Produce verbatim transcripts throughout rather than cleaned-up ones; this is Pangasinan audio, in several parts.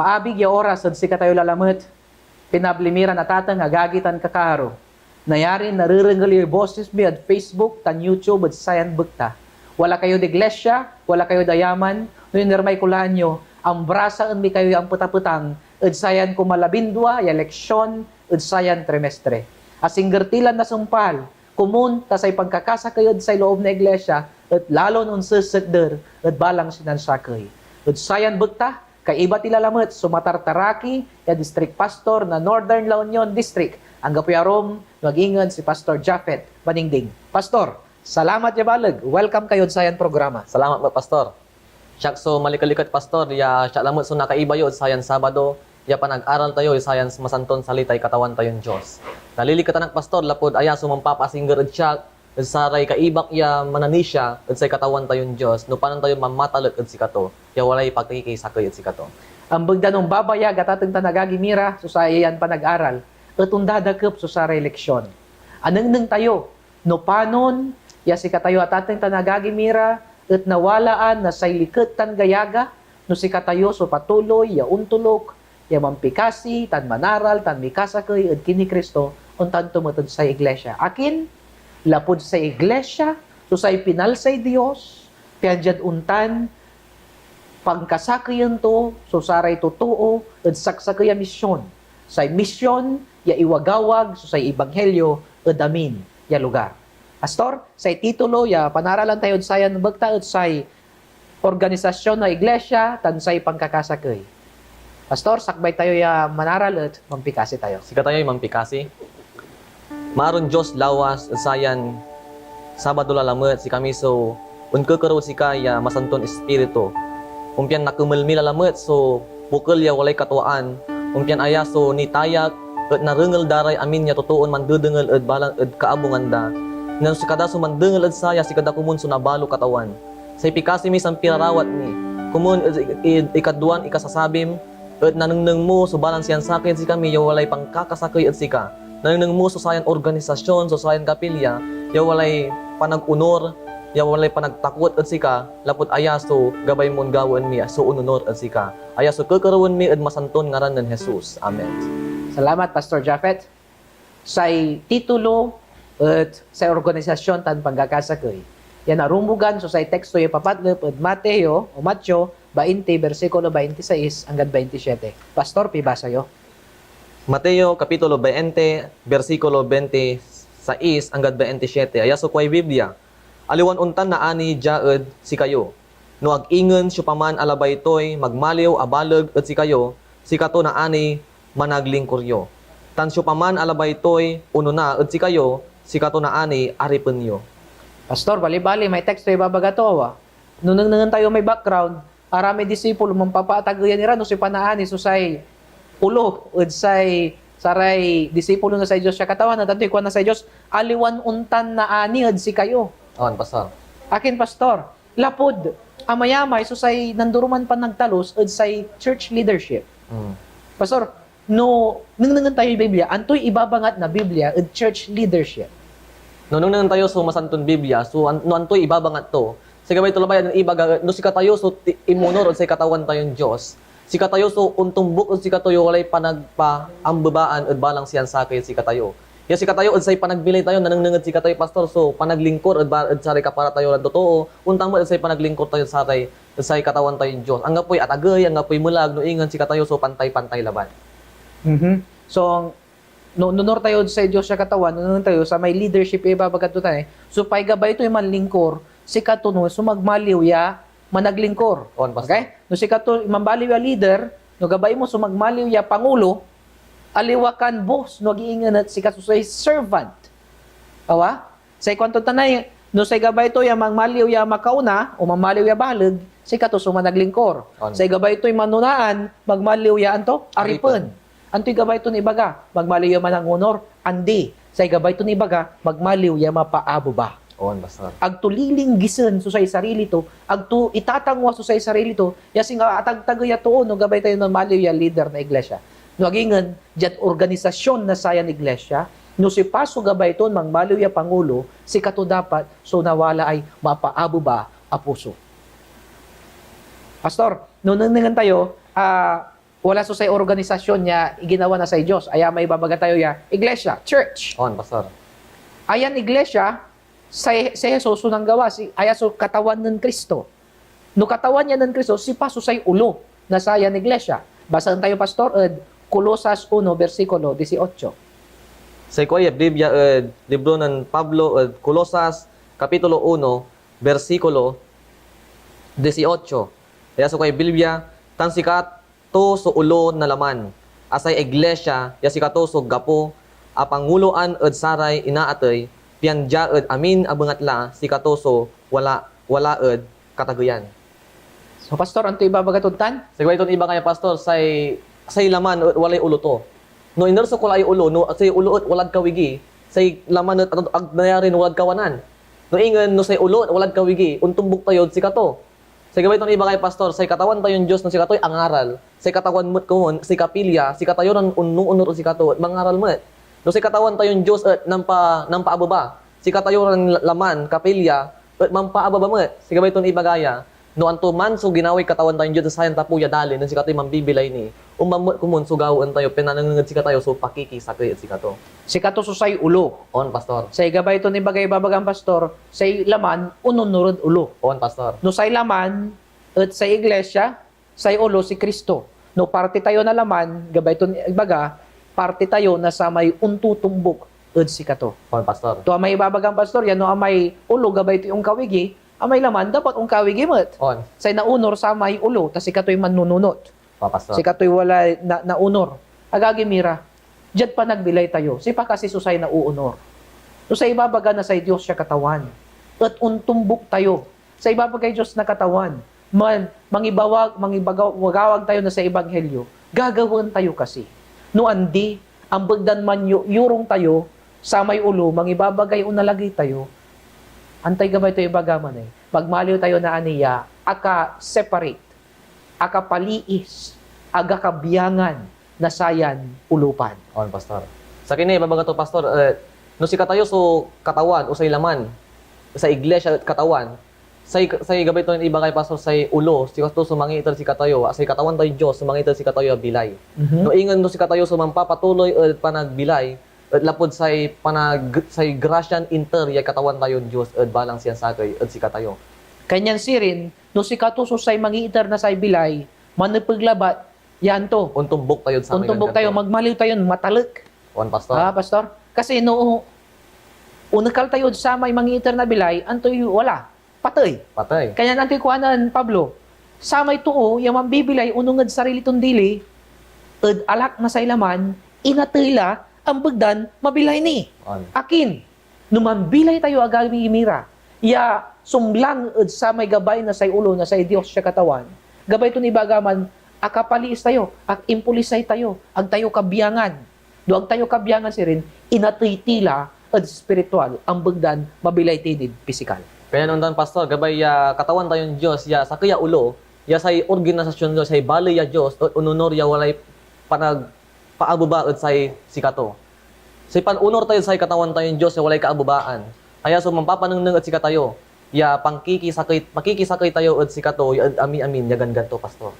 Maabig ya oras ed sikatayo lalamet, pinabli mi ran atateng, agagi, tan kakaaro. Nayarin narerengel yoy bosis mi ed Facebook tan YouTube ed sayan bekta. Wala kayod iglesia, wala kayod ayaman, no iner may kulaan yo, ambrasaen mi kayoy ampetapetang ed sayan kumalabindua ya leksion ed sayan trimestre. Asingger ti lan nasumpal, komun, ta say pankakasakey ed say loob na iglesia et lalon onsesekder ed balang sinansakey. Ed sayan bekta, kaiba ti lalamet so matartaraki ya district pastor na Northern La Union District, anggapoy arum no ag ingen si Pastor Japhet Maningding. Pastor, salamat ya baleg. Welcome kayod sayan programa. Salamat met, Pastor. Siak so malikeliket, Pastor, ya siak lamet so nakaiba yo ed sayan Sabado ya panag-aral tayo ed sayan masanton salitay Katawan tayon Dios. Naliliketan ak, Pastor, lapud aya so mampapasingger ed siak ed saray kaibak ya mananisia ed say Katawan tayon Dios no panon tayo mamatalek ed sikato ya walay pakikisakey ed sikato. Ambeg da no ombabayag, atateng tan agagi mi ra, so sayan panag-aral et ondadakep so saray leksion. Anengneng tayo no panon ya sikatayo, atateng tan agagi mi ra, et nawalaan na say liket tan gayaga no sikatayo so patuloy ya ontoluk, ya mampikasi, tan manaral, tan mikasakey ed kinen Cristo, ontan to met ed say iglesia. Akin? Lapud say iglesia so say pinalsay Dios, pian diad ontan, pankasakeyen to so saray totoo ed saksakey a mision, say mision ya iwagawag so say ebanghelio ed amin ya lugar. Pastor, say titulo ya panaralan tayo ed sayan bekta et say organisasyon na iglesia tan say pankakasakey. Pastor, sakbay tayo ya manaral et mampikasi tayo. Sikatayoy mampikasi. Maaron Dios lawas ed sayan Sabado lalamet, sikami so onkekerew ed sika ya Masanton Ispiritu. Ompian nakemel mi lalamet so bokel ya walay katwaan, ompian aya so nitayak et narengel da ray amin ya totoon mandedengel ed balang ed kaabungan da. Nen sikada so mandengel ed saya, sikada komun so nabalo, Katawan. Say pikasi mi san pirarawat mi. Komun ed, ed ikadwan ikasasabim, et nanengneng mo so balang siansakey ed sikami ya walay pankakasakey ed sika. Nanengneng mo so sayan organisasyon, so sayan kapilya, ya walay panag-onor, ya walay panagtakot ed sika, lapud aya so gabay mon gawaen mi so ononor ed sika. Aya so kekerewen mi ed masanton ngaran nen Jesus. Amen. Salamat, Pastor Japhet. Say titulo et say organisasyon tan pankakasakey. Ya narumbogan so say teksto ya ipapatlep ed Mateo, o Mateo, bainte, bersikulo baintisais anggad baintisiete. Pastor, pibasa yo. Mateo, Kapitulo bainte, bersikulo baintisais anggad baintisiete. Aya so kuay Biblia, "Aliwan ontan naani dia ed sikayo. No ag ingen siopaman a labay toy magmaliw a baleg ed sikayo, sikato naaniy managlingkor yo. Tan siopaman a labay toy onona ed sikayo, sikato naaniy aripen yo." Pastor, balibali may teksto ya ibabaga to, awa. No nengnengen tayo may background, aramay disipulo, mampapatageyan ira no siopa naani so say olo ed say saray disipulo na say Dios ya Katawan, et antoy kuan na say Dios, "Aliwan ontan naani ed sikayo." On, Pastor. Akin, Pastor? Lapud amayamay so say nandoroman panagtalos ed say church leadership. Mm. Pastor, no nengnengen tayoy Biblia, antoy ibabangat na Biblia ed church leadership? No nengnengen tayo so Masanton Biblia, so an-, no antoy ibabangat to, say gabay to labay, ibaga, no sikatayo so ti-, imunor ed say Katawan tayon Dios, sikatayo so ontombuk ed sikato ya walay panagpaambebaan ed balang siansakey ed sikatayo. Ya sikatayo ed say panagbilay tayo, nanengneng ed sikatayo, Pastor, so panaglingkor ed ba-, ed saray kaparatayo lan totoo, ontan met ed say panaglingkor tayo ed saray, ed say Katawan tayon Dios. Anggapoy atagey, anggapoy melag, no ingen sikatayo so pantay-pantay labat. Mhm. So, no, nonor tayo ed say Dios ya Katawan, nonor tayo sa may leadership ya ibabaga to tan, eh. So, say gabay toy manlingkor, sikato no so magmaliw ya managlingkor. On, Pastor. Okay? No sikato manmaliw ya leader, no gabay mo so magmaliw ya pangulo, aliwa kan boss, no ag ingen et sikato say servant. Awa? Say kuanto tanay, no say gabay to ya magmaliw ya makaona o magmaliw ya baleg, sikato so managlingkor. On. Say gabay toy manonaan, magmaliw ya anto? Aripen. Aripen. Antoy gabay ton ibaga? Magmaliw ya manangonor? Andi. Say gabay ton ibaga, magmaliw ya mapaabeba. On, Pastor. Agto lilinggisen so say sarili to, agto itatangwa so say sarili to, ya singa atagtagey a too no gabay tayo no maliw ya lider na iglesia. No ag ingen, diad organisasyon na sayan iglesia, no siopa so gabay ton magmaliw ya pangulo, sikato dapat so nawalaay mapaabeba a puso. Pastor, no nengnengen tayo, ah, Wala so say organisasyon ya iginawa na say Dios. Aya may ibabaga tayo ya iglesia, church. On, Pastor. Ayan iglesia, say, si Jesus so nanggawa, si, aya so katawan nen Cristo. No katawan ya nen Cristo, sipa so say ulo na sayan iglesia. Basaen tayo, Pastor, ed Colosas uno, bersikulo dieciocho. Say kuay Biblia ed libro nen Pablo ed Colosas, Kapitulo uno, bersikulo dieciocho. Aya so kuay Biblia, "Tan sikato so olo na laman, a say iglesia ya sikato so gapo a panguloan ed saray inaatey, pian dia ed amin a bengatla sikato so wala, wala ed katageyan." So, Pastor, anto ibabaga tod tan? Say kuay ton ibaga ya, Pastor, say, say laman et walay olo to. No iner so kolay olo, no say olo et walad kawigi, say laman et ag, ag nayarin walad kawanan. No ingen, no say olo et walad kawigi, ontombok tayod sikato. Say gabay ton ibagay, Pastor, say Katawan tayon Dios no sikatoy angaral, say Katawan met komon, say kapilya, sikatayo ran onnoonor ed sikato et mangaral met. No say Katawan tayon Dios et nampa-, nampaabeba, sikatayo ran laman, kapilya, et mampaabeba met. Say gabay ton ibaga ya, no antoman so ginaway Katawan tayon Dios ed sayan tapew ya dalin nen sikatoy mambibilay ni, onman met komon so gawaen tayo, pian nanengneng ed sikatayo so pakikisakey ed sikato. Sikato so say olo. On, Pastor. Say gabay ton ibagay babagan, Pastor, say laman ononor ed olo. On, Pastor. No say laman et say iglesia, say olo si Cristo. No parte tayo na laman, gabay ton ibaga, parte tayo na samay ontotombok ed sikato. On, Pastor. To amay ibabagan, Pastor, ya no amay olo gabay toy onkawigi, amay laman dapat onkawigi met. On. Say naonor samay olo, ta sikatoy mannununot. On, Pastor. Sikatoy walay na-, naonor. Agagi mi ra, diad panagbilay tayo, sipa kasi so say naoonor? No say ibabaga na say Dios ya Katawan, et ontombok tayo. Say ibabagay Dios na Katawan, man-, mangibawag, mangibagaw-, wagawag tayo na say Ebanghelyo, gagawaen tayo kasi. No andi, ambeg dan manyo-, yorong tayo, samay olo, mangibabagay onalagey tayo, antay gabay to ibaga man eh, magmaliw tayo na aniya, aka-separate, akapaliis, ag akabiangan na sayan olopan. On, Pastor. Sakey ni ibabaga to, Pastor, eh, no sikatayo so Katawan o say laman, say iglesia et Katawan, say, say gabay ton ibagay, Pastor, say olo, sikato so mangiiter sikatayo, say Katawan tayon Dios so mangiiter sikatayo a bilay. Mhm. No ingen no sikatayo so mampapatuloy ed panagbilay, et lapud say panag-, say grasyan inter ya Katawan tayon Dios ed balang sian sakey ed sikatayo. Kanyan sirin, no sikato so say mangiiter na say bilay, manepeg labat ya anto? Ontombok tayod samay Ontombok tayo, ganyan to. Magmaliw tayon matalek. On, Pastor. Ah, Pastor? Kasi no onekal tayod samay mangiiter na bilay, antoy wala? Patey. Patey. Kanyan antoy kuanen Pablo? Samay too ya mambibilay onung ed sarili ton dili, ed alak na say laman, inatey la, ambeg dan mabilay ni. On. Akin? No mambilay tayo, agagi mi ra, ya sumlang ed samay gabay na say olo na say Dios ya Katawan, gabay ton ibaga man, akapaliis tayo, ak-, impolisay tayo, ag tayo kabiangan. No ag tayo kabiangan sirin, inatey ti la ed espiritual, ambeg dan mabilay ti nid pisikal. Kaya no ontan, Pastor, gabay ya Katawan tayon Dios ya sakey a olo, ya say organisasyon Dios, say baley ya Dios, et ononor ya walay panag-, paabeba ed say sikato. Say panonor tayod say Katawan tayon Dios ya walay kaabebaan, aya so mampapanengneng ed sikatayo ya pankikisakey, pakikisakey tayo ed sikato ya ed ami-amin ya ganggan to, Pastor.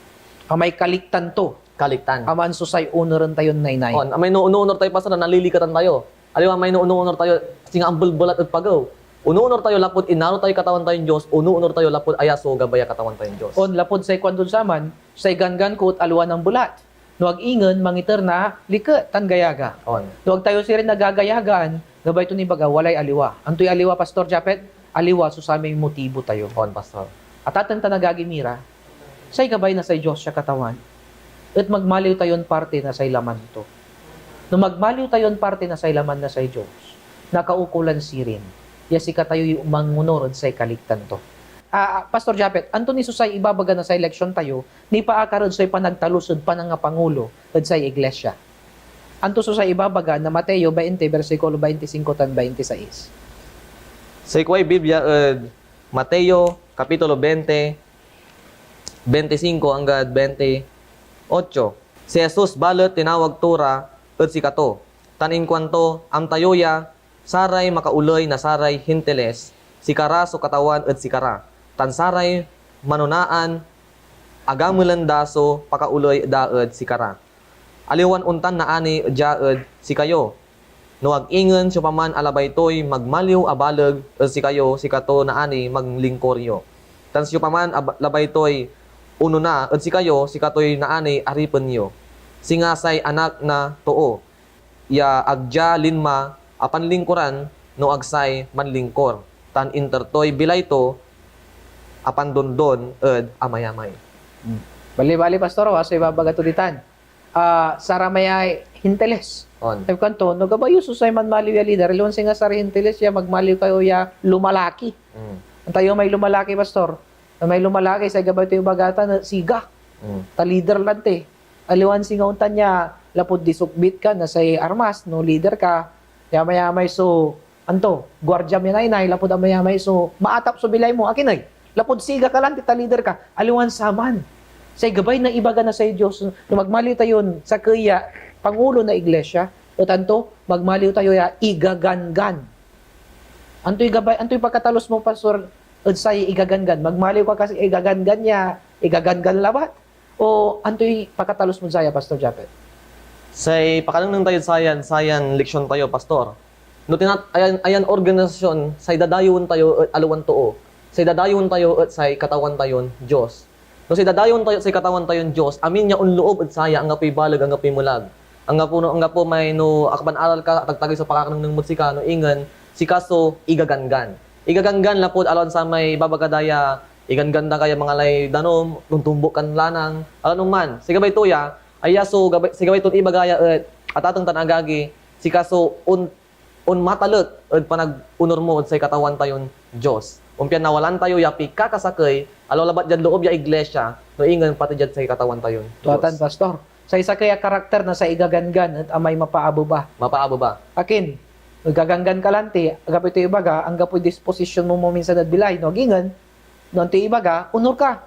Amay kaliktan to. Kaliktan. Aman so say onoren tayon naynay. On, amay no-, no-, onor tayo, Pastor, na naliliketan tayo. Aliwa may no-, no-, onor tayo, singa ambelbelat ed pagew. Onoonor tayo lapud inaro tayoy Katawan tayon Dios, onoonor tayo lapud aya so gabay a Katawan tayon Dios. On, lapud say kuantod saman, say ganggan ko et aliwan ambelat. No ag ingen, mangiter na liket tan gayaga. On. No ag tayo sirin nagagayagaan, gabay ton ibaga, walay aliwa. Antoy aliwa, Pastor Japet? Aliwa so samay motibo tayo. On, Pastor. Atateng tan agagi mi ra, say gabay na say Dios ya Katawan et magmaliw tayon parte na say laman to. No magmaliw tayon parte na say laman na say Dios, nakaukolan sirin ya sikatayoy mangonor ed say kaliktan to. Ah, ah, Pastor Japet, anto ni so say ibabaga na say leksion tayo nipaakar ed say panagtalus ed panangapangulo ed say iglesia? Anto so say ibabaga na Mateo twenty, bersikulo twenty-cinco tan twenty-seis? Say kuay Biblia ed Mateo, Kapitulo twenty, twenty-cinco anggad twenty-ocho. Si Jesus balet tinawag to ra ed sikato, tan inkuanto, "Amtayo ya, saray makaoley na saray Hentiles, sikara so Katawan ed sikara, tan saray manonaan agamelen da so pakaoley da ed sikara. Aliwan ontan naani dia ed sikayo. No ag ingen siopaman a labay toy magmaliw a baleg ed sikayo, sikato naani manlingkur yo. Tan siopaman a ba-, labay toy onona ed sikayo, sikatoy naani aripen yo. Singa say Anak na Too, ya ag dia linma a panlingkuran no ag say manlingkur, tan inter toy bilay to a pandondon ed amayamay. Hmm. Bali-bali, Pastor, ah, so ibabaga to ditan. Ah, saramay ay Hintiles. On. Sabi kuanto, no gabay yo so say manmaliw ya lider, aliwan singa saray Hintiles ya magmaliw kayo ya lumalaki. Mm. Antayo may lumalaki, Pastor. No may lumalaki, say gabay to ibaga tan, siga. Mm. Ta lider lanti. Aliwan singa ontan ya, lapud disukbit ka na say armas, no lider ka, ya amayamay so, anto, guardiam ya naynay, lapud amayamay so, maatap so bilay mo. Akin ey? Lapud siga ka lanti ta lider ka, aliwan saman. Say gabay na ibaga na say Dios, no magmaliw tayon sakey ya pangulo na iglesia, et anto, magmaliw tayo ya igaganggan. Antoy gabay, antoy pakatalus mo, Pastor, ed say igaganggan? Magmaliw ka kasi igaganggan ya, igaganggan labat? O antoy pakatalus mod saya, Pastor Japet? Say pakanengneng tayod sayan, sayan leksyon tayo, Pastor. No tinat-, ayan, ayan organisasyon, say dadayewen tayo et aliwan too. Say dadayewen tayo et say Katawan tayon Dios. No say dadayewen tayo et say Katawan tayon Dios, amin ya onloob ed saya, anggapoy baleg, anggapoy melag. Anggapo no, anggapo may no akapan-aral ka, atagtagey so pakakanengneng mod sika, no ingen, sika so igaganggan. Igaganggan lapud aliwan samay ibabaga da ya iganggan da ka ya mangalay danum, tontombuk kan lanang, aliwan onman. Say gabay to ya, aya so gabay, say gabay ton ibaga ya et atateng tan agagi, sika so on-, onmatalek ed panag-onur mo ed say Katawan tayon Dios. Ompian nawalaan tayo ya pikakasakey, aliwa labat diad loob ya iglesia, no ingen pati diad say Katawan tayon Dios. Tuatan, Pastor. Say sakey a karakter na say igaganggan et amay mapaabeba. Mapaabeba. Akin, igaganggan ka lanti, anggapoy to ibaga, anggapoy disposisyon mo maminsan ed bilay, no ag ingen, no antoy ibaga, onur ka.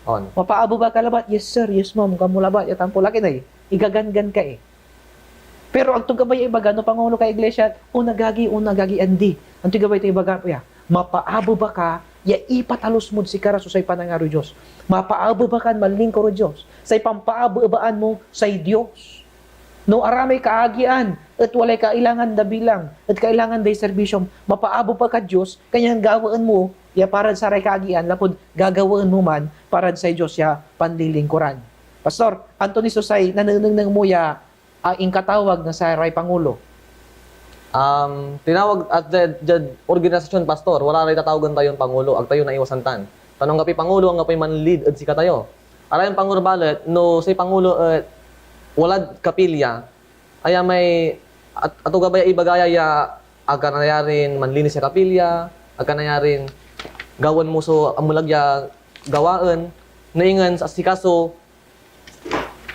On. Mapaabeba ka labat, "Yes, sir. Yes, ma'am. Kamo labat ya tampol." Akin ey, igaganggan ka eh. Pero ag to gabay ya ibaga, no pangulo ka iglesia, "O nagagi, o nagagi, andi." Antoy gabay to ibaga ya? Mapaabeba ka ya ipatalus mod sikara so say panangaroy Dios. Mapaabeba kan manlingkur ed Dios. Say pampaabebaan mo, say Dios. No aramay kaagian et walay kailangan da bilang, et kailangan day serbisyom, mapaabeba kad Dios, kanyan gawaen mo ya parad saray kaagian, lapud gagawaen mo man parad say Dios ya panlilingkuran. Pastor, anto ni so say nanenengneng mo ya, ah, inkatawag na saray pangulo? Um, tinawag at diad, diad organisasyon, Pastor, wala ray tatawagen tayon pangulo, ag tayo naiwasan tan. Tan anggapoy pangulo, anggapoy manlid ed sikatayo. Arayan pangulo balet, no say pangulo et walad kapilya, aya may at-, ato gabay ya ibaga ya, ya ag ka nayarin manlinis ya kapilya, ag ka nayarin gawaen mo so amelag ya gawaen, no ingen sa sika so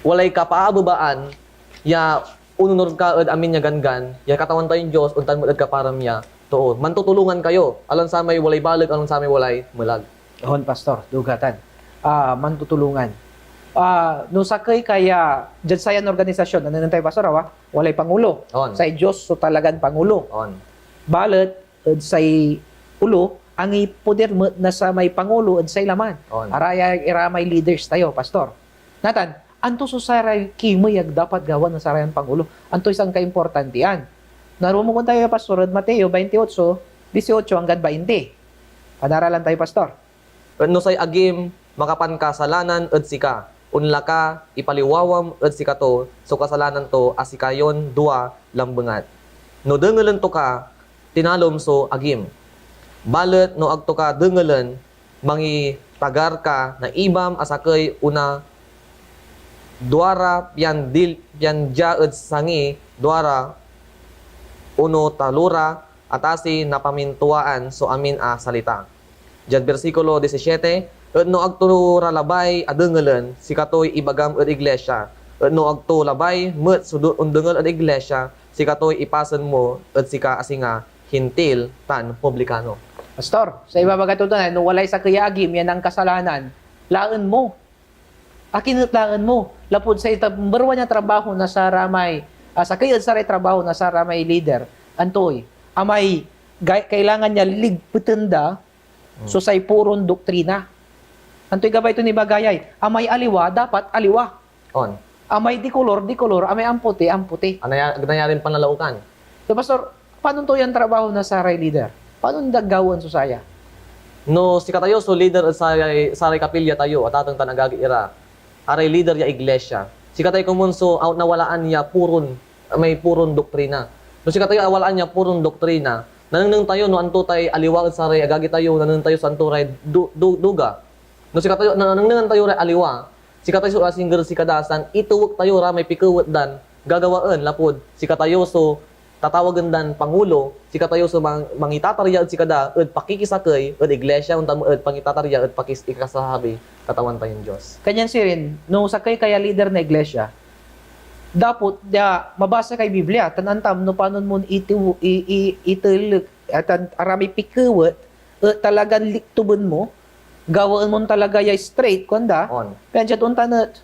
walay kapaabebaan ya ononor ka ed amin ya ganggan ya Katawan tayon Dios, ontan met ed kaparam ya too. Mantutulungan kayo, aliwan samay walay baleg, aliwan samay walay melag. On, Pastor, dugatan. Ah, mantutulungan. Ah, no sakey ka ya, diad sayan organisasyon, nanenengneng tayo, Pastor, awa? Walay pangulo. On. Say Dios so talagan pangulo. On. Balet, ed say olo, angipoder met na samay pangulo ed say laman. On. Araya ira may leaders tayo, Pastor. Natan, anto so saray kimey ya dapat gawa na sarayan pangulo? Antoy sankaimportantian? Narumog tayo, Pastor, ed Mateo twenty-eight, dieciocho anggad twenty. Panaralan tayo, Pastor. Et no say agim makapankasalanan ed sika, onla ka, ipaliwawam ed sikato so kasalanan to a sikayon dua lambengat. No dengelen to ka, tinalom so agim. Balet no ag to ka dengelen, mangitagar ka na ibam a sakey ona duara pian dil-, pian dia ed sangi duara ono talora, atasi napamintuaan so amin a salita. Diad bersikulo disisiete, et no ag to ra labay a dengelen, sikatoy ibagam ed iglesia, et no ag to labay met so do-, ondengel ed iglesia, sikatoy ipasen mo ed sika a singa Hentil tan publikano. Pastor, sa ibabaga to, no walay sakey ya agim ya nankasalanan, laen mo. Akin et laen mo? Lapud say ta-, number one ya trabaho na saramay, ah, sakey ed saray trabaho na saramay lider, antoy, amay ga-, kailangan ya ligpeten da, hmm, so say puron doktrina. Antoy gabay ton ibagayay? Amay aliwa, dapat aliwa. On. Amay dikolor, dikolor. Amay amputi, amputi. Anaya-, nayarin panlalaukan. So, Pastor, panon to yan trabaho na saray lider? Panon da gawaen so saya? No sikatayo so lider ed saray, saray kapilya tayo, atateng tan agagi ira, aray lider ya iglesia. Sikatayo komun so aw-, nawalaan ya puron, may puron doktrina. No sikatayo awalaan ya puron doktrina, nanengneng tayo no anto tay aliwa ed saray agagi tayo, nanengneng tayo so anto ray du-, du-, duga. No sikatayo, na-, nanengnengan tayo ray aliwa, sikatayo so asingger sikada, tan itewek tayo ra may pikewet dan gagawaen, lapud sikatayo so tatawagen dan pangulo, sikatayo so mang-, mangitatarya ed sikada ed pakikisakey ed iglesia, ontan met ed pangitatarya ed pakis-, ikasasabiy Katawan tayon Dios. Kanyan sirin, no sakey kaya lider na iglesia, dapot dia mabasa kay Biblia, tan antam no panon mon itiw-, i-, i-, itelek, atan, aramay pikewet, et talagan liktuben mo, gawaen mon talaga yay straight, kuanda. On. Pian diad ontan et,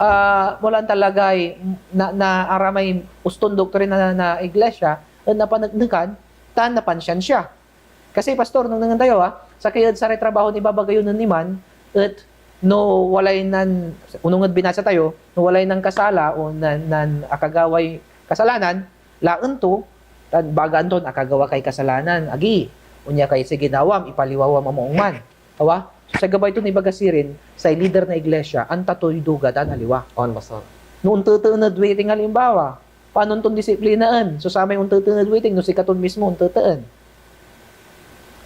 ah, walaan talagay na, na aramay uston doktrina na, na iglesia, et napaneknekan, tan napansiansia. Kasi, Pastor, nengnengen tayo, ah, sakey ed saray trabaho na ibabaga yo nen iman, et no walay nan-, onung ed binasa tayo, no walay nankasala o nan-, nan-, akagaway kasalanan, laen to, tan bagaan ton akagawa kay kasalanan, agi, onia kay say ginawam, ipaliwawam a maong man. Awa? So, say gabay ton ibaga sirin, say lider na iglesia, anta toy duga tan aliwa. On, Pastor. No onteteen ed waiting, halimbawa, panon ton disiplinaen so samay onteteen ed waiting no sikaton mismo onteteen?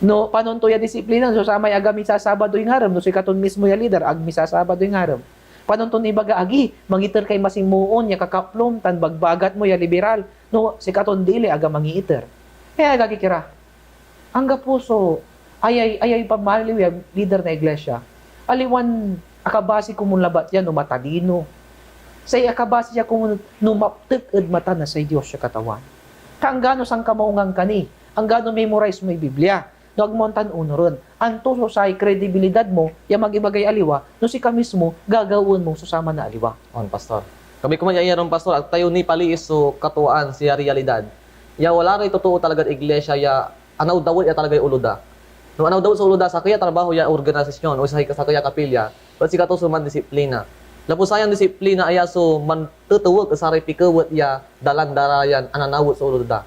No panon to ya disiplinaen so samay aga misasabadoy ngarem no sikaton mismo ya lider ag misasabadoy ngarem? Panon ton ibaga, agi, mangiter kay masimoon ya kakaplom tan bagbagat mo ya liberal no sikaton dili aga mangiiter? Kaya, agagi ira, anggapo so ayay, ayay pamaliw ya lider na iglesia. Aliwan akabasi komun labat ya no matalino. Say akabasi ya komun no maptek ed mata na say Dios ya Katawan. Ta anggano sankamaungan ka ni, anggano memorize moy Biblia, no ag mo tan onuren, anto so say kredibilidad mo ya magibagay aliwa no sika mismo gagawaen mo so saman a aliwa? On, Pastor. Kabi koman ya iyaron, Pastor, ag tayo nipaliis so katuaan, siya realidad ya wala ray totoo talagad iglesia ya anawdawet ya talagay olo da. No anawdawet so olo da, sakey a trabaho ya organisasyon o sakey, sakey a kapilya, et sikato so mandisiplina. Lapud sayan disiplina aya so mantetewek ed saray pikewet ya dalan da ra yan ananawet so olo da.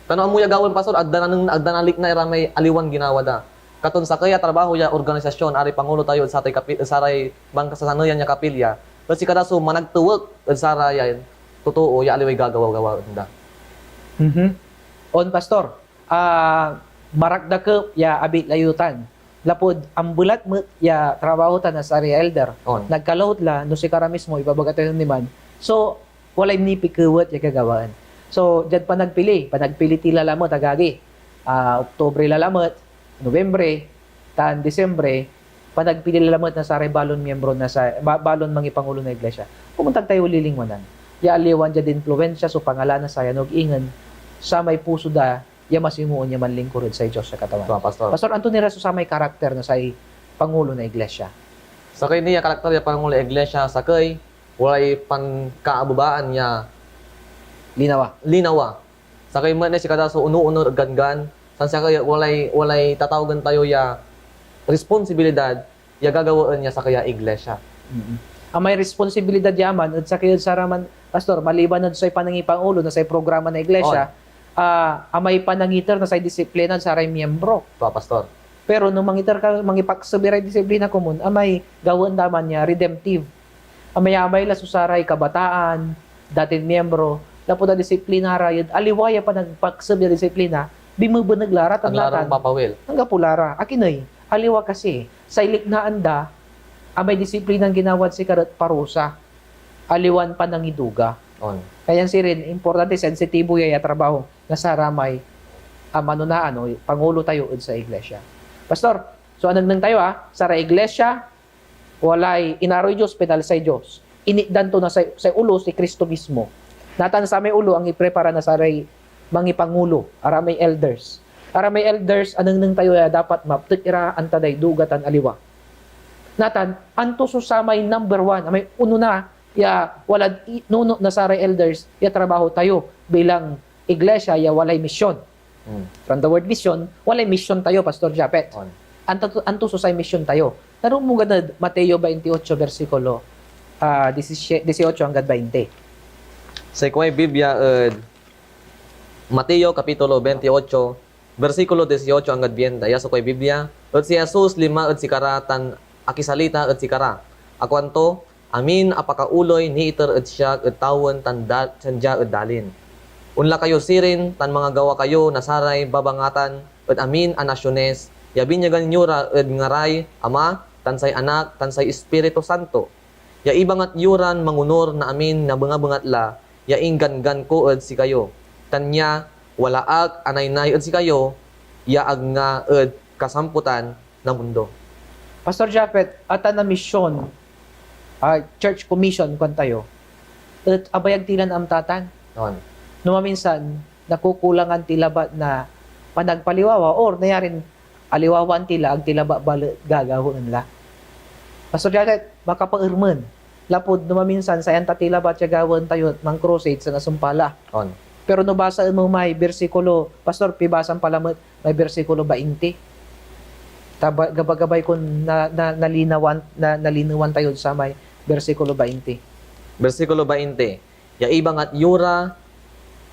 Ta no ammo ya gawaen, Pastor, ag da naneng-, ag da nalikna ira may aliwan ginawa da. Katon sakey a trabaho ya organisasyon, aray pangulo tayo ed satay kapi-, ed saray bangkasasaneyan ya kapilya, et sikara so managtewek ed sarayan totoo ya aliway gagawa-gawaen da. Mhm. On, Pastor. Ah, marakdakep ya abig la yutan. Lapud ambelat met ya trabaho tan na saray elder. On. Nagkalawet la no sikara mismo, ibabaga tayo nen iman. So, walay nipikewet ya gagawaen. So, diad panagpili, panagpili ti la lamet, agagi. Ah, Oktubre la lamet, Nobyembre, tan Disyembre, panagpili la lamet na saray balon miembro na sa-, ba-, balon mangipangulo na iglesia. Komon ag tayo lilingwanan ya aliwan diad impluensia so pangalaan na sayan, no ag ingen samay puso da ya masimoon ya manlingkur ed say Dios ya Katawan. Tama, Pastor. Pastor, anto ni ra so samay karakter na say pangulo na iglesia? Sakey ni ya karakter ya pangulo na iglesia, sakey, walay pankaabebaan ya linawa. Linawa. Sakey met ni sikara so onoonor ed ganggan, tan sakey walay, walay tatawagen tayo ya responsibilidad ya gagawaen ya sakey a iglesia. Mm. Amay responsibilidad ya aman ed sakey ed saraman, Pastor, maliban ed say panangipangulo na say programa na iglesia, On. ah, amay panangiter na say disiplina ed saray miembro. Tua, Pastor. Pero no mangiter ka, mangipakseb iray disiplina komun, amay gawaen da man ya redemptive. Amayamay la so saray kabataan, datin miembro, lapud adisiplina ra yad aliwa ya panagpakseb ya disiplina, bimebeneg la ra tan Ag la ra natan. Mapapawil. Anggapo la ra. Akin ey? Aliwa kasi, say liknaan da, amay disiplinan ginawad sikara et parusa, aliwan panangiduga. On. Kanian sirin, importante, sensitibo ya, ya trabaho na saramay, ah, manonaan o pangulo tayo ed sa iglesia. Pastor, so anengneng tayo, ah, saray iglesia, walay inaroy Dios, pinalsay Dios. Initdan to na say, say olo, si Cristo mismo. Natan samay olo, angiprepara na saray mangipangulo, aramay elders. Aramay elders, anengneng tayo ya dapat maptek ira, anta day duga tan aliwa. Natan, anto so samay number one, amay unona ya walad i-, nunot na saray elders ya trabaho tayo bilang iglesia ya walay mision? Hmm. From the word vision, walay mision tayo, Pastor Japet. On. Anto, anto so say mision tayo? Taro mo gad ed Mateo twenty-eight, bersikulo, ah, disisiete, dieciocho anggad twenty. Say kuay Biblia ed Mateo kapitulo twenty-eight, bersikulo dieciocho anggad twenty, aya so kuay Biblia, et si Jesus linma ed sikara tan akisalita ed sikara. Akuanto, "Amin a pakaoley niiter ed siak ed tawen tan da-, tan dia ed dalin. Onla kayo sirin tan mangagawa kayo na saray babangatan ed amin a nasiones ya binyagan yo ra ed ngaray Ama, tan say Anak, tan say Ispiritu Santo, ya ibangat yo ran mangonur na amin a bengabengat la ya ingganggan ko ed sikayo. Tan nia, wala ak a naynay ed sikayo ya agna ed kasamputan na mundo." Pastor Japet, atan a mision, ah, church commission, kuan tayo, et abayag ti lan amta tan. On. No maminsan, nakukulangan ti labat na panagpaliwawa or nayarin aliwawaan ti la, ag ti labat balet gagawaen la. Pastor Japet, makapaermen. Lapud no maminsan, say anta ti labat ya gawaen tayo et man-crusade so nasumpal la. On. Pero no basaen mo may bersikulo, Pastor, pibasam pa lamet may bersikulo twenty. Ta ba-, gabagabay kon na, na, nalinawan, na, nalinewan tayod samay bersikulo twenty. Bersikulo twenty, "Ya ibangat yo ra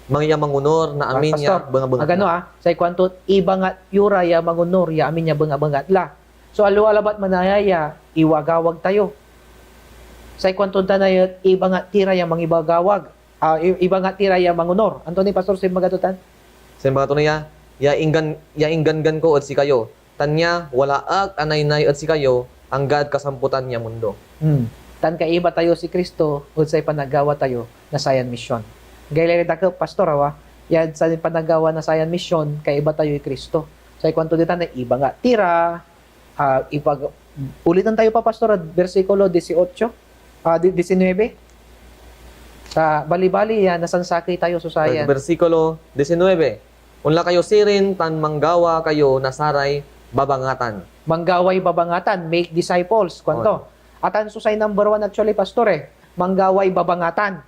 mang-, ya mangonur na amin ya bengabengat la." Ah, Pastor, agano, ah, say kuanto, "Ibangat yo ra ya mangonur ya amin ya bengabengat la." So, aliwa labat manaya ya iwagawag tayo. Say kuanto tan ay, "Ibangat ti ra ya mangibagawag." Ah, i-, ibangat ti ra ya mangonur. Anto ni, Pastor, so imbaga to tan? So imbaga to niya, "Ya inggan-, ya ingganggan ko ed sikayo, tan nia, wala ak a naynay ed sikayo, anggad kasamputan ya mundo." Hmm. Tan kaiba tayo si Cristo ed say panaggawa tayo na sayan mision. Agaylay dakep, Pastor, awa, ya say panaggawa na sayan mision, kaiba tayoy Cristo. Say kuanto ditan, "Ibangat ti ra," Ah, ipag-, ulitan tayo pa, Pastor, ed bersikulo dieciocho, ah, di-, diecinuebe. Ta balibali ya nasansakey tayo so sayan. Bersikulo diecinuebe, "Onla kayo sirin tan manggawa kayo na saray babangatan." Manggaway babangatan, make disciples, kuanto. On. Atan so say number one actually, Pastor, eh. Manggaway babangatan.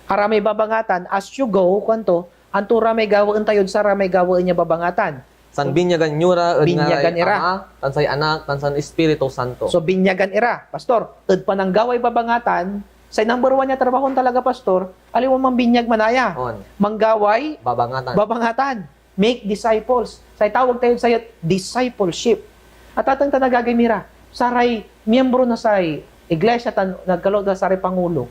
Aramay babangatan, as you go, kuanto, anto ra may gawaen tayod saramay gawaen ya babangatan? Tan binyagan yo ra ed ngaray Ama, tan say Anak, tan say Espiritu Santo. So, binyagan ira, Pastor. Ed pananggaway babangatan, say number one ya trabahon talaga, Pastor, aliwan mambinyag manaya. On. Manggaway babangatan. Babangatan. Make disciples. Say tawag tayod sayot, discipleship. Atateng tan agagi mi ra, saray miembro na say iglesia tan nagkalalo la saray pangulo,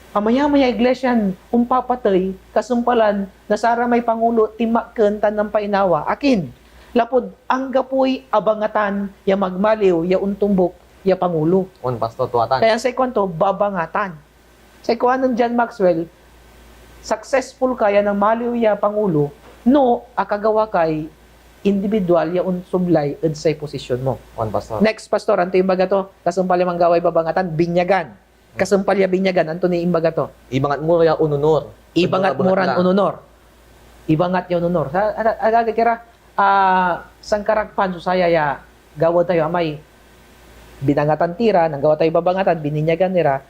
amayamay a iglesian ompapatey kasumpalan na saramay pangulo tinmaken tan nampainawa. Akin? Lapud anggapoy abangatan ya magmaliw ya ontombok ya pangulo. On, Pastor, tua tan. Kaya say kuanto, babangatan. Say kuanen John Maxwell, "Successful ka ya nanmaliw ya pangulo no akagawa kay individual ya onsublay ed say posisyon mo." On, Pastor. Next, Pastor, anto imbaga to? Kasumpal ya manggaway babangatan, binyagan. Kasumpal ya binyagan, anto ni imbaga to? Ibangat mo ya ononor. Ibangat mo ran ononor. Ibangat ya ononor. Sa, a-, a-, agagi ra, ah, sankarakpan so saya ya gawa tayo, amay binangatan ti ra, nanggawa tayo babangatan, bininyagan ira,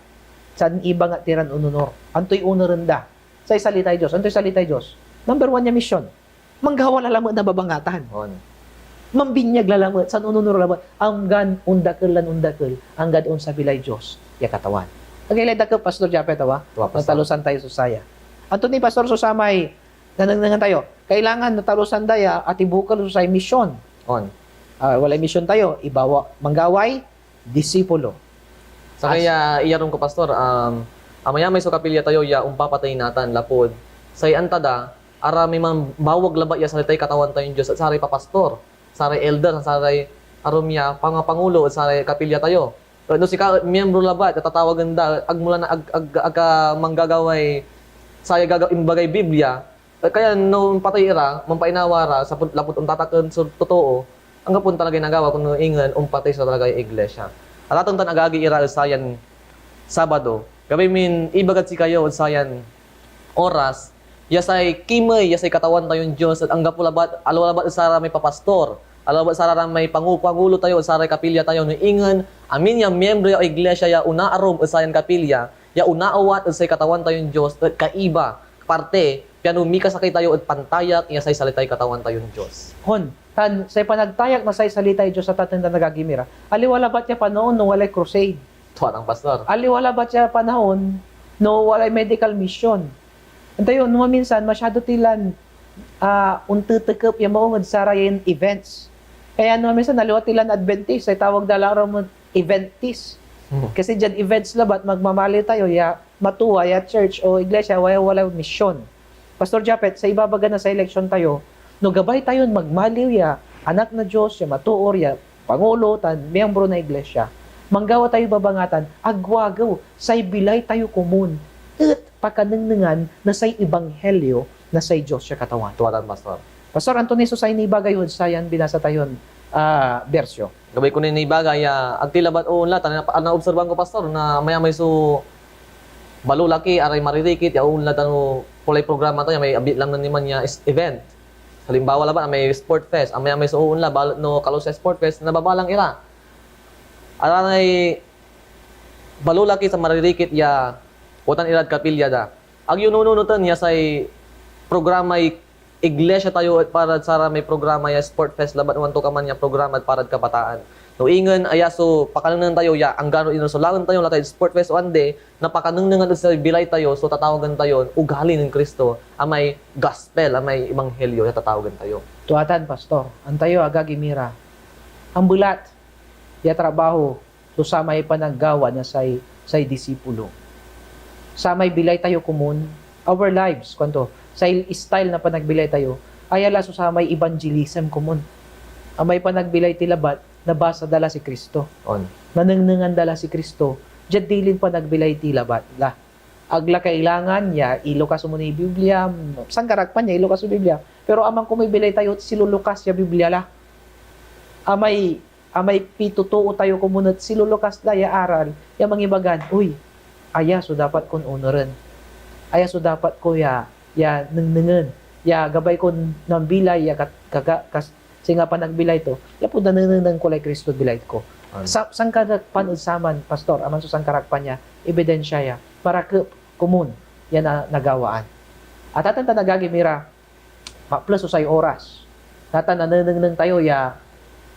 san ibangat ti ran ononor. Antoy onoren da? Say salitay Dios. Antoy salitay Dios? Number one ya mision. Manggawa la lamet na babangatan. On. Mambinyag la lamet, san ononor lamet, anggan ondakel lan ondakel, anggad onsabi lay Dios ya Katawan. Agaylay dakep, Pastor Japet, awa? Tua, Pastor. Natalusan tayo so saya. Anto ni, Pastor, so samay nanengnengan tayo? Kailangan natalusan da ya atibukel so say mision. On. Ah, walay mision tayo, ibawa, manggaway disipulo. Sakey ya iyarum ko, Pastor, um, amayamay so kapilya tayo ya ompapatey natan lapud say anta da, aramay mambawag labat ya salitay Katawan tayon Dios et saray papastor, saray elder, saray arum ya pangapangulo ed saray kapilya tayo. Et no sika et miembro labat ya tatawagen da, ag mo la na-, ag, ag, ag ka manggagaway saya gaga-, imbagay Biblia, et kaya no ompatey ira, mampainawa ra, saput-, lapud ontataken so totoo, anggapo talagay nagawa, kono ingen ompatey so talagay iglesia. Atateng tan agagi ira ed sayan Sabado, gabay min ibagad sikayo ed sayan oras, ya say kimey ya say Katawan tayon Dios et anggapo labat, aliwa labat ed saramay papastor, aliwa labat saramay pangu-, pangulo tayo ed saray kapilya tayo, no ingen amin ya miembro ya iglesia ya onaarum ed sayan kapilya, ya onaawat ed say Katawan tayon Dios et kaiba, parte, piano mikasakey tayo ed pantayak ya say salitay Katawan tayon Dios. Hon, Tan say panagtayak na say salitay Dios a taten tan agagi mi ra, aliwa labat ya panaon no walay crusade. Tua tan, Pastor. Aliwa labat ya panaon no walay medical mission. Antayo, no maminsan, masyado ti lan, ah, ontetekep ya maong ed sarayan events. Kaya no maminsan, aliwa ti lan Adventist, say tawag da la ra met eventist. Hmm. Kasi diad events labat, magmamaliw tayo ya matua ya church o iglesia, wala, wala mision. Pastor Japet, sa ibabaga na say leksyon tayo, no gabay tayon magmaliw ya anak na Dios, ya matoor, ya pangulo, tan miyembro na iglesia, manggawa tayo babangatan, agwagew, say bilay tayo komun et pakanengnengan na say ebanghelyo na say Dios ya Katawan. Tua tan, Pastor. Pastor Anthony, so say nibaga yo ed sayan binasa tayon, ah, bersyo? Gabay ko ni nibaga ya ag ti labat oonla, tan na-, naobserbahan ko, Pastor, na amay-amay so balo laki, aray maririkit, ya oonla tan o polay programa to, ya may abit lang na niman ya is-, event. Halimbawa labat, amay sport fest, amay-amay so oonla, balet no kalo say sport fest, nababalang ira. Aray balo laki sa maririkit ya otan irad kapilya da. Ag yo nununoten ya say programay iglesia tayo et para saramay programa ya sport fest labat no antokaman ya programa et parad kabataan. No ingen aya so pakanengneng tayo ya anggano ino so laen tayo, onla tayo'd sport fest o andi, na pakanengnengan ed say bilay tayo so tatawagen tayon ugali nen Cristo, amay gospel, amay ebanghelyo ya tatawagen tayo. Tua tan, Pastor. Antayo, agagi mi ra. Ambelat ya trabaho so samay panaggawa na say, say disipulo. Samay bilay tayo komun, our lives, kuanto, say style na panagbilay tayo, aya la so samay evangelism komun. Amay panagbilay ti labat, nabasa da la si Cristo. On. Nanengnengan da la si Cristo, diad dilin panagbilay ti labat la. Ag la kailangan ya ilukas mo ni Biblia, sankarakpan ya ilukas so Biblia. Pero amang komun bilay tayo, silulukas ya Biblia la. Amay, amay pitotoo tayo komun et silulukas la ya aral, ya mangibagan, "Uy, aya so dapat kon onuren. Aya so dapat ko ya, ya nengnengen. Ya gabay kon nambilay ya kat-, kaga-, kas-, singa panagbilay to, lapud nanenengneng ko lay Cristo bilay ko." Amen. Sa, sankarakpan ed saman, Pastor, aman so sankarakpan ya, ebidensya ya, marakep komun ya na-, nagawaan. Atatan tan agagi mi ra, maples so say oras. Natan nanenengneng tayo ya,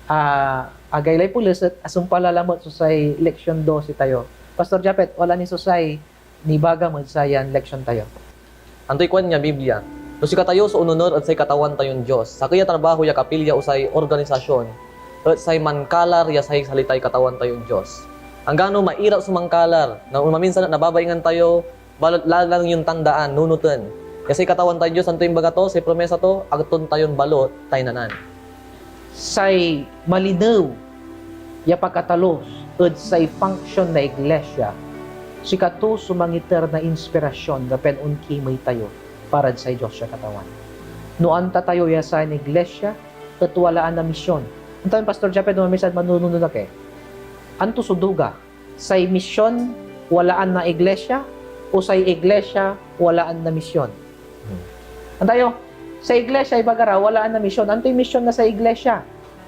ah, agaylay peles et asumpal la lamet so say leksyon dose tayo. Pastor Japet, wala ni so say nibagam ed sayan leksyon tayo? Antoy kuan ya Biblia? No sikatayo so ononor ed say Katawan tayon Dios, sakey a trabaho ya kapilya o say organisasyon et say mankalar ya say salitay Katawan tayon Dios. Anggano mairap so mankalar, na maminsan et nababaingan tayo, balet lalang yon tandaan, nunoten, ya say Katawan tayon Dios, anto imbaga to, say promesa to, ag ton tayon balut taynanan. Say malinew ya pakatalus ed say function na iglesia, sikato so mangiter na inspirasyon da pian onkimey tayo parad say Dios ya Katawan. No anta tayo ya sayan iglesia et walaan na mision. Antayon, Pastor Japet, no maminsan manununot ak eh. Anto so duga? Say mision, walaan na iglesia, o say iglesia, walaan na mision? Hmm. Antayo, say iglesia, ibaga ra, walaan na mision. Antoy mision na say iglesia?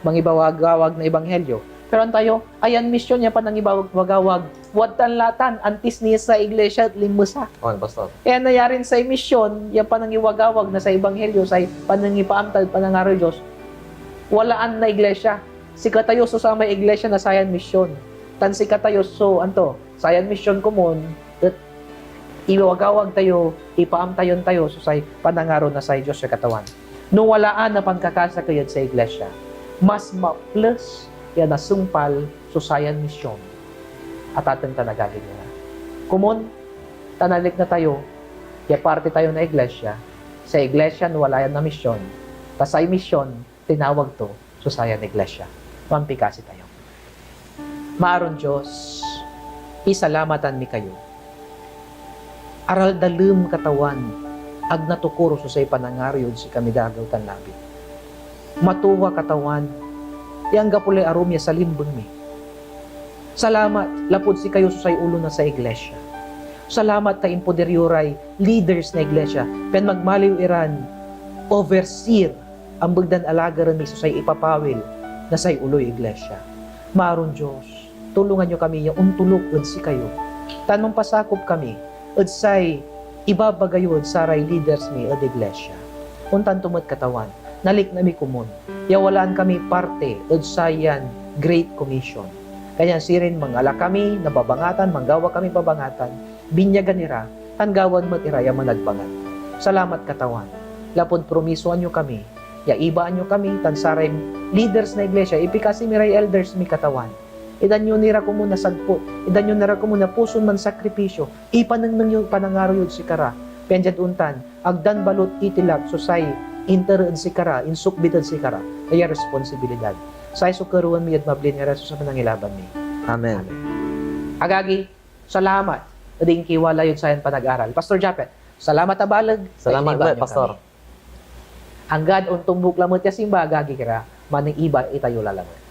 Mangibawagawag na ebanghelyo. Pero antayo, ayan mision ya panangibawagawag, wadtan la tan, antis ni say iglesia et linmesa. On, Pastor. Kaya nayarin say mision, ya panangiwagawag na say ebanghelyo, say panangipaamta ed panangaroy Dios, walaan na iglesia. Sikatayo so samay iglesia na sayan mision, tan sikatayo so, anto, sayan mision komun et iwagawag tayo, ipaamtayon tayo so say panangaro na say Dios ya Katawan. No walaan na pankakasakey ed say iglesia, mas maples ya nasumpal so sayan mision. Atateng tan agagi mi ra, komun, ta nalikna tayo ya parte tayo na iglesia. Say iglesia no wala yan na mision, ta say mision tinawag to so sayan iglesia. Mampikasi tayo. Maaron Dios, isalamatan mi kayo. Araldalem, Katawan, ag natukor so say panangaro yod sikami dagew tan labi. Matua, Katawan, ya anggapo lay arum ya salimbeng mi. Salamat lapud sikayo so say olo na say iglesia. Salamat ta impoder yo ray leaders na iglesia pian magmaliw iran overseer, ambeg dan alagaren mi so say ipapawil na say oloy iglesia. Maaron Dios, tulongan yo kami ya ontoluk ed sikayo, tan mampasakop kami ed say ibabaga yo ed saray leaders mi ed iglesia. Ontan to met, Katawan, nalikna mi komun. ya walaan kami parte ed sayan Great Commission. Kanyan sirin mangala kami na babangatan, manggawa kami babangatan, binyagan ira, tan gawaen met ira ya managbangat. Salamat, Katawan, lapud promisoan yo kami, ya ibaan yo kami, tan saray leaders na iglesia, ipikasi mi ray elders mi, Katawan. Itdan yo ni ra komun a sagput, itdan yo ni ra komun a puson mansakripisyo, ipanengneng yo panangaro yod sikara, pian diad ontan, ag dan balut itilak so say inter ed sikara, insukbit ed sikara, ya responsibilidad. Say so kerewen mi ed mablin ngaran Jesus a Manangilaban mi. Amen. Agagi, salamat ed inkiwala yod sayan panag-aral. Pastor Japet, salamat a baleg. Salamat Kainibaan met, yo Pastor. Kami. Anggad ontombuk lamet ya simba, agagi kira, maniiba itayo lalamet.